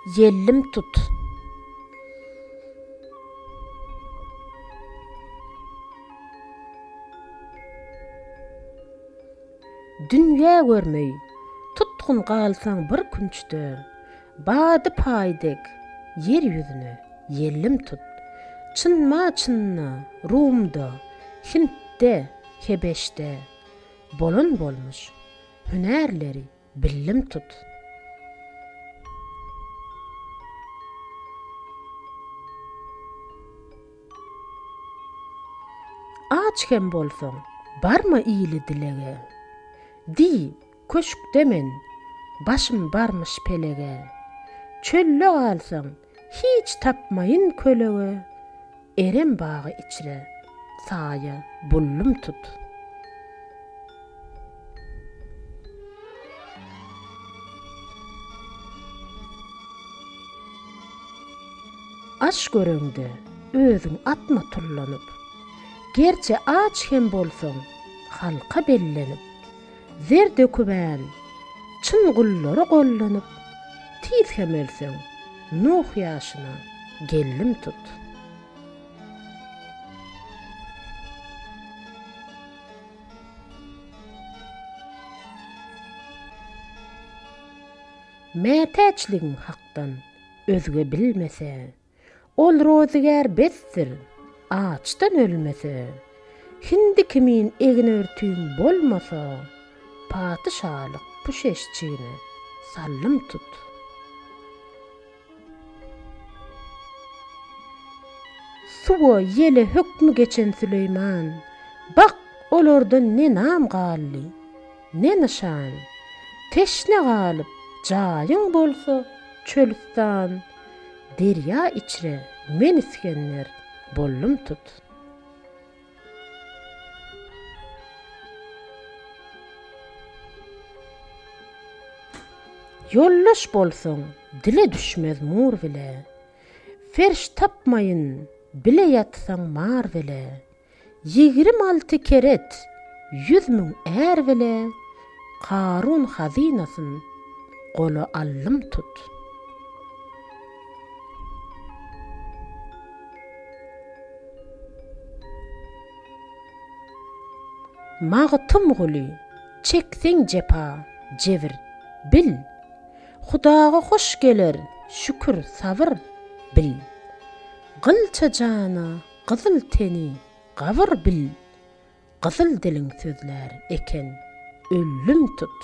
ýellim tut. Dünýä görmeý, tutgun galsaň bir künçde, Bady paý dek ýer ýüzüne ýellim tut. Çynma-çynda, Rumda, Hintde, Hebeşde Bolan bolmuş, hünärleri billim tut. Aç hem bolsaň, barma ili dilege. Diý, köşkde men, başym barmyş pelege. Çölde galsaň, hiç tapmaýyn kölege. Erem bagy içre saýa bullum tut. Aş göreňde özüň atma tullanyp. Gerçe aç hem bolsaň halka bellenip. Zer dökübän çyn gullary gollanyp, Tiz hem ölseň, Nuh ýaşyna geldim tut. Mätäçligiň Hakdan özge bilmese. Ol rozygär besdir, açdan ölmese, Hindi kimin egin-örtüň bolmasa, Patyşalyk puşeşçigine sallym tut. Suwa, ýele hökmi geçen Süleýman, Bak, olardan ne nam galdy, ne nyşan. Teşne galyp, jaýyň bolsa çölüstan, Derýa içre men Isgender boldum tut. Ýoldaş bolsaň dile düşmez mur bile, Ferş tapmaýyn bile ýatsaň mar bile. 26 keret, 100 000 är bile, Karun hazynasyn gola aldym tut. Magtymguly, çekseň jepa, jebir, bil, Hudaga hoş geler şükür, sabyr, bil. Gylça jana gyzyl teni gabyr bil, Gyzyl diliň sözlär eken, öldüm tut.